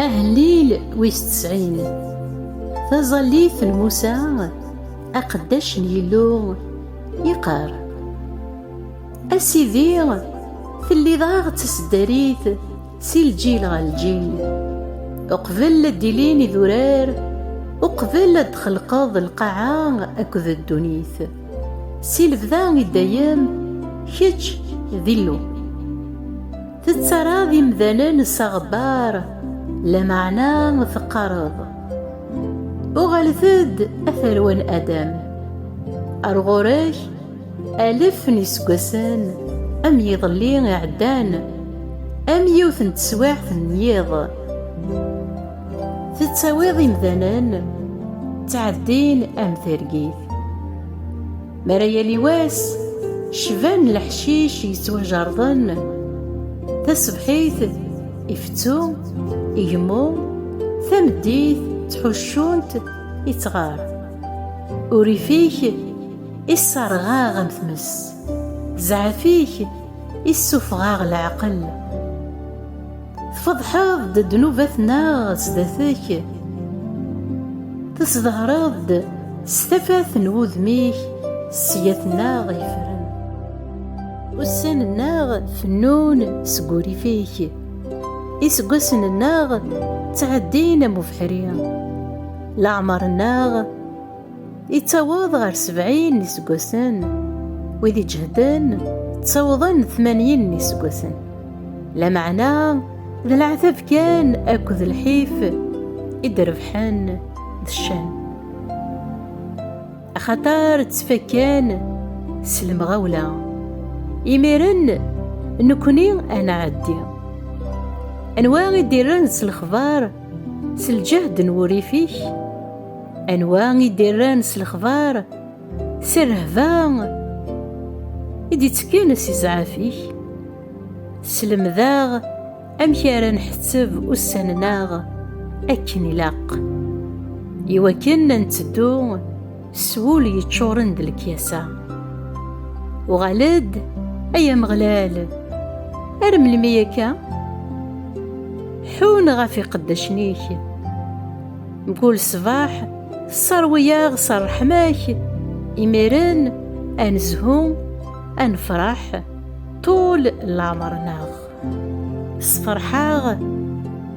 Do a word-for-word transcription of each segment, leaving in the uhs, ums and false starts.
Ahellil wis tesɛin. Taẓallit n Musa, aqeddac n Yillu, yeqqar: A Sidi, telliḍ-aɣ d taseddarit si lǧil ɣer lǧil. Uqbel ad d-ilin idurar, uqbel ad d-txelqeḍ lqaɛa akked ddunit, si lebda i dayem, kečč d Illu. Tettarraḍ imdanen s aɣebbar, lameɛna teqqareḍ: Uɣalet-d a tarwa n Adam. Ar ɣur-k, alef n yiseggasen am yiḍelli iɛeddan, am yiwet n teswiɛt n yiḍ. Tettawiḍ imdanen ttɛeddin am targit. Mi ara yali wass, cban leḥcic yettwajerḍen. Taṣebḥit, ifettu, igemmu, tameddit, ttḥuccunt, ittɣar. Urrif-ik isserɣ-aɣ am tmes, zzɛaf-ik issufeɣ-aɣ leɛqel. Tfeḍḥeḍ-d ddnubat-nneɣ sdat-k, tesdehreḍ-d s tafat n wudem-ik ssiyat-nneɣ yeffren. Ussan-nneɣ fennun seg urrif-ik, iseggasen-nneɣ ttɛeddin am ubeḥri. Leɛmer-nneɣ yettaweḍ ɣer sebɛin n yiseggasen, wid iǧehden ttawḍen tmanyin n yiseggasen. Lameɛna d leɛtab kan akked lḥif i d-rebḥen d ccan. Axaṭer ttfakkan s lemɣawla, imiren nekni ad nɛeddi. Anwa i d-irran s lexbar s lǧehd n wurrif-ik? Anwa i d-irran s lexbar s rrehba i d-ittekken si zzɛaf-ik? Slemd-aɣ amek ara nḥetteb ussan-nneɣ akken ilaq, iwakken ad netteddu s wul yeččuren d lekyasa. Uɣal-d, ay Ameɣlal, ar melmi akka? Ḥun ɣef iqeddacen-ik. Mkul ṣṣbeḥ tesserwi-yaɣ s ṛṛeḥma-k, imiren ad nezhu, ad nefṛeḥ ṭul leɛmer-nneɣ. Sferḥ-aɣ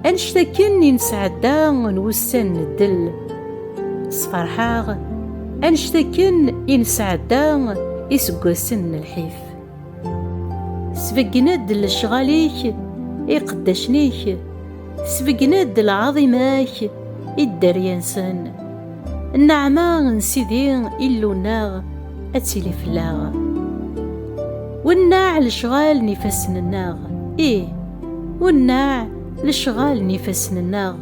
annect akken i nesɛedda n wussan n ddel. Sferḥ-aɣ annect akken i nesɛedda iseggasen n lḥif. Sbeggen-d lecɣal-ik i iqeddacen-ik, sbeggen-d lɛaḍima-k i dderya-nsen. Nneɛma n Sidi Illu-nneɣ ad tili fell-aɣ. Wenneɛ lecɣal n ifassen-nneɣ, ih, wenneɛ lecɣal n ifassen-nneɣ.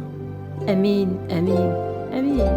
Amin, amin, amin.